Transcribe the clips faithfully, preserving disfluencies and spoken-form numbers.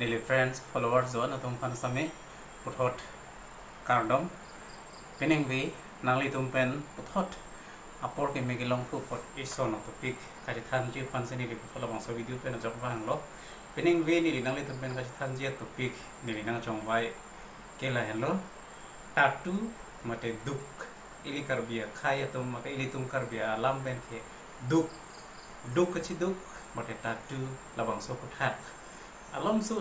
Neli friends, followers do-an atum aphan sitame puthot kardom. Peningve nanglitum pen puthot apor keme kelong pu apot ison a-topic kachethanji aphan si neli puthot labangso video pen ajok vanglo. Peningve neli nanglitum pen kachethanji a-topic neli nangchongvai ke lahenlo. Tattoo mate duk. Ili Karbi akhei atum, mate ilitum Karbi alam pen ke duk, duk kachiduk mate tattoo labangso aputhak alamso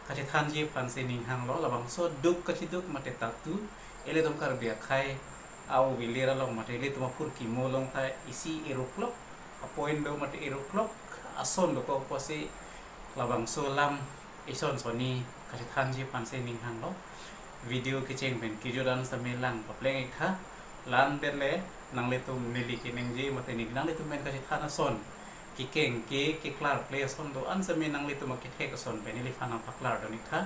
kachethanji aphan si ning hanglo. Labangso duk kachiduk mate tattoo ilitum Karbi akhei a-ovilir along mate ilitum aphurkimo along ta isi eruklok a-point do mate eruklok ason dokok pusi labangso alam ison soni kachethanji aphan si ning hanglo. Video kecheng pen kejut an sitame lang papleng ik tha. La-an pen le nanglitum neli keningje mate neli nanglitum pen kachethan ason, kekeng ke, keklar kle ason do-an sitame nanglitum akethek ason pen neliphan nangpaklardun ik tha.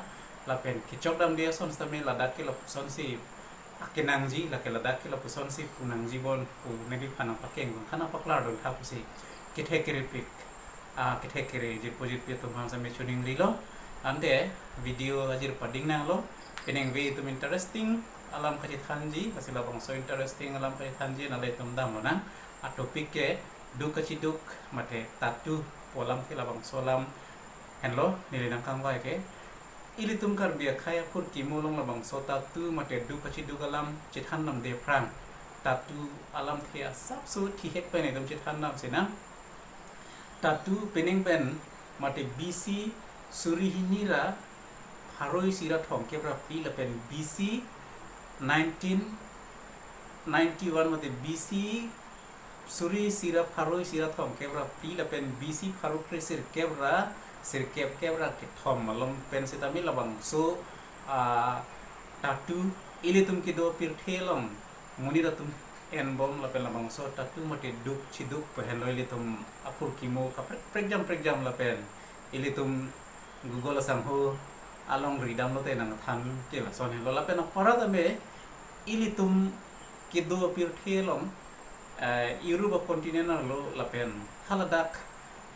Lapen kechok damde ason sitame ladak ke lapusonsi akenangji, lake ladak ke lapusonsi punangji bon pu neliphan nangpakeng, nangpaklar dun tha pusi kethek kerepik, ah, kethek kere jirpo jirpi atum aphan sitame choningrilo. Ante video ajir pading nanglo. Peningve itum interesting alam kachethanji, lasi labangso interesting alam kachethanji nanglitum damlonang. A-topic ke duk kachiduk mate tattoo pu alam ke labangso alam henlo neli nangkangvai ke. Ilitum Karbi akhei aphurkimo along labangso tattoo mate duk kachiduk alam chethan damde aphrang, tattoo alamthe asapso thihek pen itum chethan dam sinang. Tattoo pening pen mate B C suri hini ra pharo isi ra thomkep ra phli lapen B C nineteen ninety-one mate B C suri isi ra pharo isi ra thomkep ra phli lapen B C pharo kre sirkep ra sirkep kep ra kethom along pen sitame labangso, ah, tattoo ilitum kedo pirthe along monit atum enbom lapen labangso tattoo mate duk chiduk pu henlo ilitum aphurkimo kaprek prekjam prekjam lapen ilitum Google asangho along ridam lote nangthan ke lason henlo. Lapen apar tame ilitum kedo pirthe along, eh, Europe a-continent arlo lapen haladak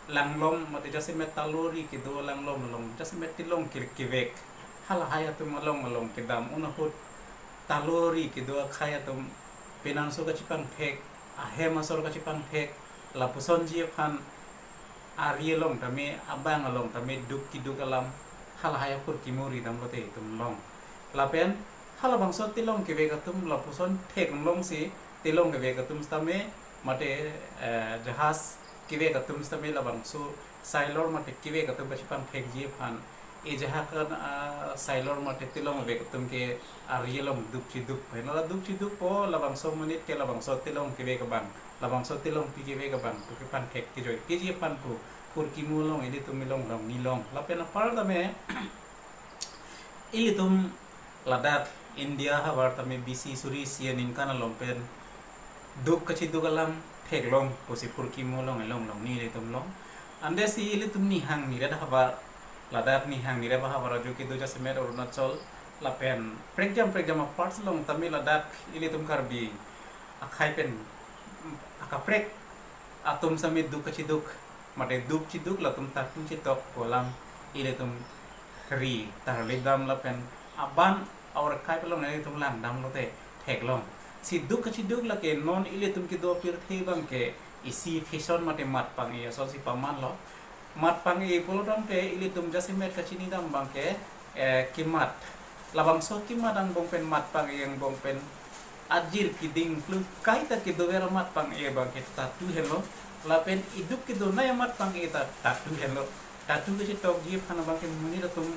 langlom mate jasemet talori kedo langlom along jasemet tilong kir kivek halahai atum along along kedam un ahut talori kedo akhei atum penangso kachipangthek, ahem asor kachipangthek, lapusonji aphan ari along tame abang along tame duk kiduk alam halahai aphurkimo ridam lote itum long. Lapen halabangso tilong kivek atum lapuson thek longsi tilong kivek atum sitame mate, eh, jahaz kivek atum sitame labangso sailor mate kivek atum kachipangthekji aphan ejahaz an, ah, sailor mate tilong kivek atum ke ari along duk chiduk pu henlo. La duk chiduk pu labangso monit ke labangso tilong kivek abang, labangso tilong pi kivek abang pu kepangthek kejoikeji aphan pu phurkimo along ilitum ilong long nilong. Lapen apar tame ilitum ladak India ahavar tame B C suri isi aningkan along pen duk kachiduk alam theklong pusi phurkimo along ilong long nelitum long. Ante si ilitum Nihang Niret ahavar, ladak Nihang Niret ahavar ajo kedo jasemet Arunachal lapen prekjam prekjam a-parts along tame ladak ilitum Karbi akhei pen akaprek atum sitame duk kachiduk mate duk chiduk latum tattoo chitok pu alam ilitum ri tarlip dam lapen aban aor akhei along ilitum langdam lote theklong. Si duk kachiduk lake non ilitum kedo pirthe abang ke isi fashion mate mat pang-e asonsi pamanlo. Mat pang-e pulo tangte ilitum jasemet kachini dam abang ke, eh, kemat. Labangso kemat angbong pen mat pang-e angbong pen ajir keding plu kaita kedover amat pang-e abang ke tattoo henlo. Lapen iduk kedonei amat pang-e ta tattoo henlo. Tattoo kachetokji aphan abang ke monit atum,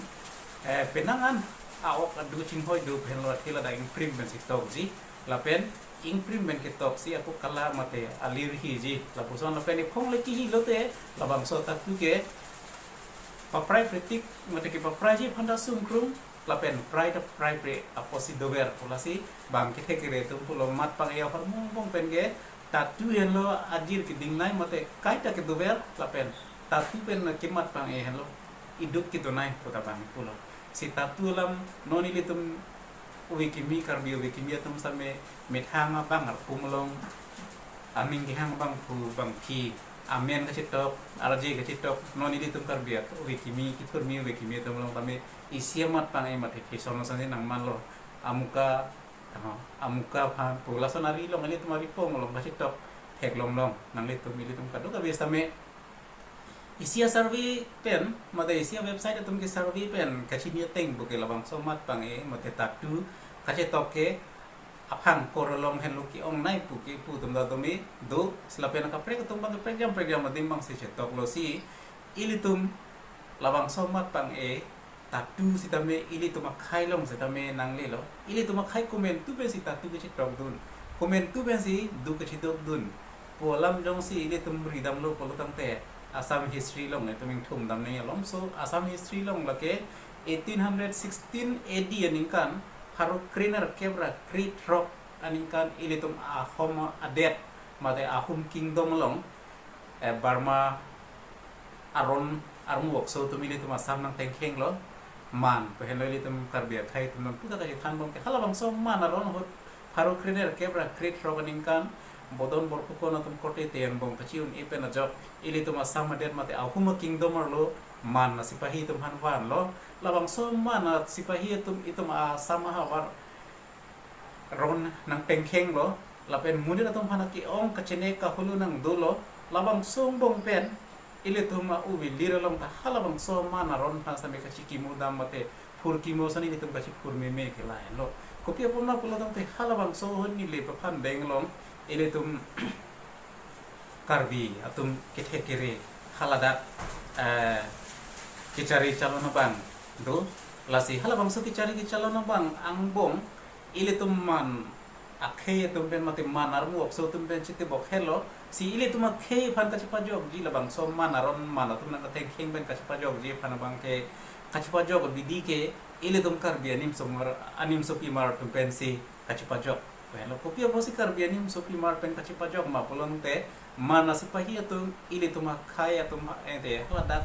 eh, penang an a-ok adu chinghoi do henlo, athe ladak ingprim pensi tokji. Lapen ingprim pen ketoksi ako kala mate alir hiji. Lapuson lapen iphong le kihi lote labangso tattoo ke paprai pretik mate kepapraiji aphan ta sungkrung lapen prai ta prai pre apotsi dover pu lasi bang kethek kere atum pulo mat pang-e ahormu angbong pen ke tattoo henlo ajir kedingnei mate kaita kedover lapen tattoo pen kemat pang-e henlo iduk kedonei pu ta bang pulo. Si tattoo alam non ilitum ove kimi, Karbi ove kimi atum sitame methang abang arpum along aning kehang abangphu bangphi Amen kachetok, arje kachetok, non ilitum Karbi ave kimi, kithurmi ave kimi atum along tame isi amat pang-e mate kison ason si nangmanlo. Amuka, ano, amuka aphan pu lason ari along ilitum aripong along kachetok theklong long, nanglitum ilitum kadokave tame isi a-survey pen, mate isi a-website atum ke-survey pen kachini ateng puke labangso amat pang-e mate tattoo kachetok ke aphang kor along henlo ke-ongnei puke pu atum ta tame do, si lapen kaprek atum abang prekjam prekjam adim abang si chetoklo si ilitum labangso amat pang-e tattoo sitame ilitum akhei along sitame nanglelo. Ilitum akhei komantu pensi tattoo kachetokdun, komantu pensi duk kachedukdun pu alam jongsi ilitum ridamlo pulo tangte Assam history along itum ingthum dam nangji alam. So Assam history along lake eighteen hundred sixteen A D aningkan pharo krenerkep ra krethrok aningkan ilitum Ahom adet mate Ahom kingdom along, eh, Burma aron armu okso atum ilitum Assam nangtengkhenglo. Man pu henlo ilitum Karbi akhei atum nangputa kachethanbom ke halabangso man aron ahut pharo krenerkep ra krethrok aningkan Bodon Borphukan atum korte teyangbom kachi-un-e pen ajok ilitum Assam adet mate Ahom kingdom arlo man asipahi atum aphan vanlo. Labangso man asipahi atum itum Assam ahavar ron nangtengkhenglo, lapen monit atum aphan ke-ong kachene kahulu nangdolo. Labangso angbong pen ilitum a-uvilir along ta halabangso man aron aphan sitame kachikimo dam mate phurkimo ason ilitum kachiphur meme ke lahenlo. Kopi apot ma pulo tangte halabangso ahut neli aphan deng along ilitum Karbi atum kethe kere haladak, eh, kechari chalon abang do. Lasi halabangso kechari kechalon abang angbong ilitum man akhei atum pen mate man armu okso atum pen chitibok helo. Si ilitum akhei aphan kachepajokji labangso man aron man atum nangkatengkheng pen kachepajokji aphan abang ke kachepajok abidi ke ilitum Karbi animso mar, animsopimar atum pensi kachepajok. Pen lo kopi apotsi Karbi animsopimar pen kachepajok ma pulo tangte man asipahi atum ilitum akhei atum, eh, te haladak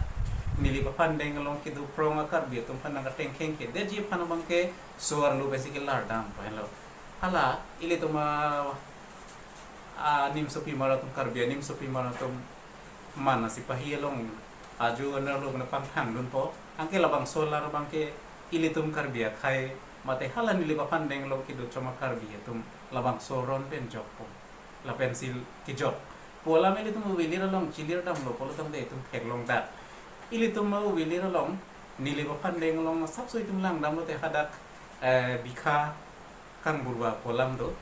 neli aphan deng along kedo prong a-Karbi atum aphan nangkatengkheng kedetji aphan abang ke so-arlo pensi kelar dam pen lo. Hala ilitum a, animsopimar atum Karbi animsopimar atum man asipahi along ajo anerlo kena pangthangdunpo. Anke labangso alar abang ke ilitum Karbi akhei mate hala neli aphan deng along kedo choma Karbi atum labangso aron pen jokpo. Lapensi kejok pu alam ilitum uvilir along chilir damlo pulo tangte itum theklong dak. Ilitum uvilir along neli aphan deng along sapso itum langdamlote hadak, eh, Bikha Kangburwa pu alam do.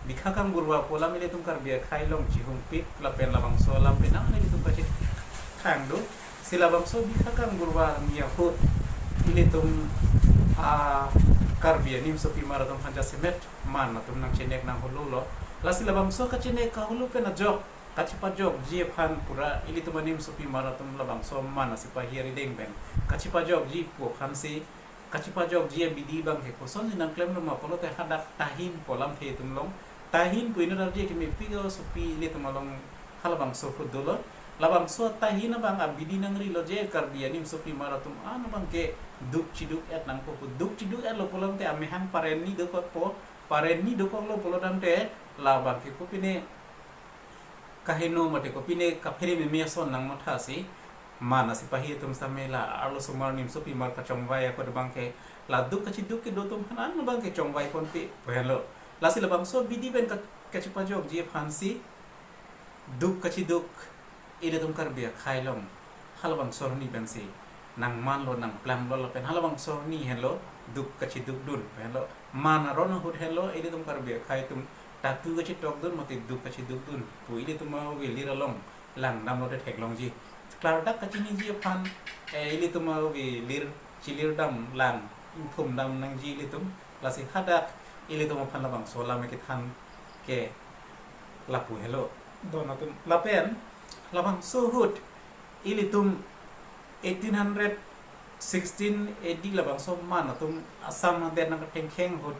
Bikha Kangburwa pu alam ilitum Karbi akhei along chihungpik lapen labangso alam penang ilitum kachethang do. Si labangso Bikha Kangburwa arni ahut ilitum, ah, Karbi animsopimar atum aphan jasemet man atum nangchenek nanghululo. Lasi labangso kachenek kahulu pen ajok kachepajokji aphan pura ilitum animsopimar atum labangso man asipahi arideng pen kachepajokji pu aphansi kachepajokji abidi abang ke kosonsi nangklemlo ma pulote hadak tahin pu alamthe itum long. Tahin pu inut arje kemepik asopi ilitum along halabangso ahut dolo. Labangso tahin abang abidi nangrilo je Karbi animsopimar atum an abang ke duk chiduk-et nangpo pu. Duk chiduk-etlo pulo tangte amahang pareni dokokpo. Pareni dokoklo pulo tangte labang ke kopine kaheno mate kopine kaphere meme ason nangmathasi man asipahi atum sitame la arlosomar nimsopimar kachongvai ahut abang ke la duk kachiduk kedo atum aphan an abang ke chongvaiponpe pu henlo. Lasi labangso abidi pen ka-, kachepajokji aphansi duk kachiduk ilitum Karbi akhei along halabangso arni pensi nangmanlo nangplanglo lapen halabangso arni henlo duk kachidukdun pu henlo. Man aron ahut henlo ilitum Karbi akhei atum tattoo kachetokdun mate duk kachidukdun pu ilitum avilir along langdamlote theklongji. Klardak kachiniji aphan, eh, ilitum avilir chilir dam lang ingthum dam nangji ilitum. Lasi hadak ilitum aphan labangso alam kethan ke lapu helo. Don atum lapen labangso ahut ilitum eighteen hundred sixteen A D labangso man atum Assam adet nangkethengkheng ahut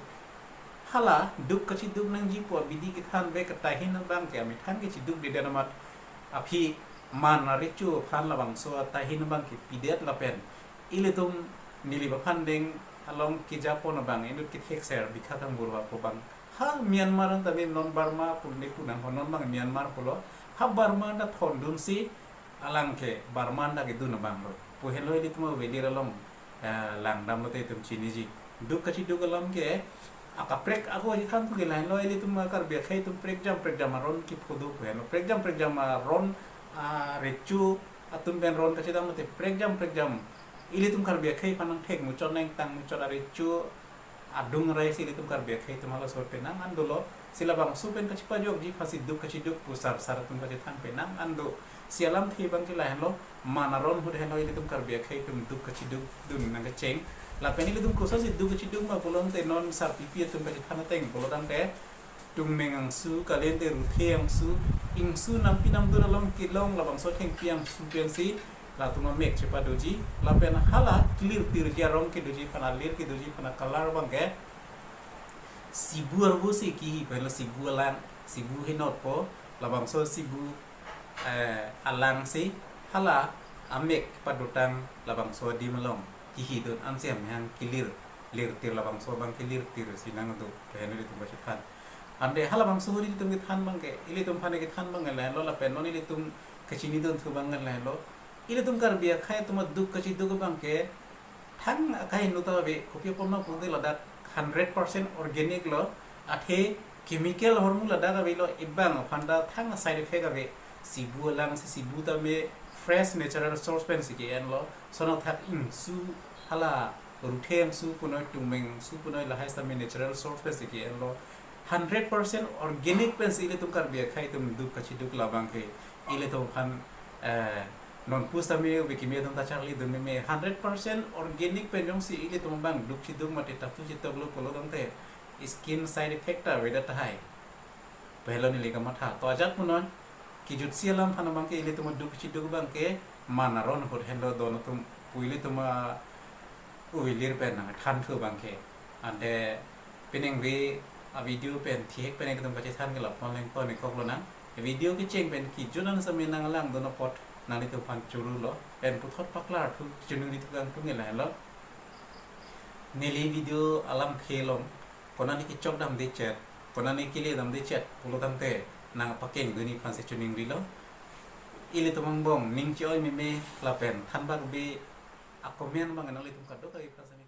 hala duk kachiduk nangji pu abidi kethan be katahin abang ke amethang kechidukdedet amat aphi man arecho aphan labangso tahin abang ke pidet lapen ilitum Nilip aphan deng along kejapon abang inut kethekser Bikha Kangburwa pu abang ha Myanmar an tame non Burma pu ne pu nang ho non abang Myanmar pulo. ha barman ta thondunsi alang ke barman ta kedun abang lo pu henlo ilitum avelir along, eh, langdam lote itum chiniji. Duk kachiduk alam ke akaprek ako ji than tu ke lahenlo ilitum Karbi akhei atum prekjam prekjam aron kephodo pu henlo. Prekjam prekjam aron, ah, recho atum pen ron kachedam lote prekjam prekjam ilitum Karbi akhei aphan nangthek muchot nangtang muchot arecho adung rai si ilitum Karbi akhei atum halaso pen nang-an dolo. Si labangso pen kachipajokji aphansi duk kachiduk pu sarsar atum kachethan pen nang-an do. Si alamthe abang ke lahenlo, man aron ahut henlo ilitum Karbi akhei atum duk kachiduk dun nangkecheng. Lapen ilitum kosonsi duk kachiduk ma pulote non sarpipi atum kachethan ateng pulo tangte tungmeng angsu, kalite ruthe angsu, ingsu nampi namdun along kelong labangso thengpi angsu pensi latum amek chepadoji. Lapen hala clear tirji arong kedoji aphan, alir kedoji aphan a-color abang ke sibu arvo si kihi pu henlo, sibu alang, sibu hinot po, labangso sibu, eh, alang si hala amek padotang labangso adim along kihidun ansi amahang kelir, lirtir labangso abang kelirtirsi nangdo pu henlo ilitum kachethan. Ante halabangso ahut ilitum kethan abang ke, ilitum aphan kethan abang ke lahenlo lapen non ilitum kachinidun thu abang ke lahenlo. Ilitum Karbi akhei atum aduk kachiduk abang ke thang akai nu ta ave, kopi apot ma pu ke ladak hundred percent organic lo, athe chemical ahormu ladak avelo, ebang aphan ta thang side effect ave. Sibu alang si sibu tame fresh natural source pensi ke-enlo. Sono thak ingsu hala ruthe angsu punoi, tungmeng angsu punoi, lahai tame natural source pensi ke-enlo. Hundred percent organic pensi ilitum Karbi akhei atum duk kachiduk labang ke ilitum aphan, eh, non pusitame ove kimi atum ta charlidun meme. Hundred percent organic pen jongsi ilitum abang duk chiduk mate tatu chitoklo pulo tangte skin side effect ta avedet tahai pu henlo neli kamatha. To ajat punon kejutsi alam aphan abang ke ilitum aduk chiduk abang ke man aron ahut henlo don atum pu ilitum a-avelir pen nangthan thu abang ke. Ante penang ave a-video pen thihek pen ilitum kachethan ke lapu-an lengpo ne koklo nang. Video kecheng pen kejut an sami nanglangdun apot nanglitum aphan choro lo. Pen puthot paklar thu chuningri thu kangtung ke lahenlo. Neli video alamthe along konane kechok damde chet, konane kele damde chet pulo tangte nangpakengdunji aphansi chuningrilo. Ilitum angbong ning che-oi meme lapen thanbak ave a-comment abang nanglitum kadokave aphansi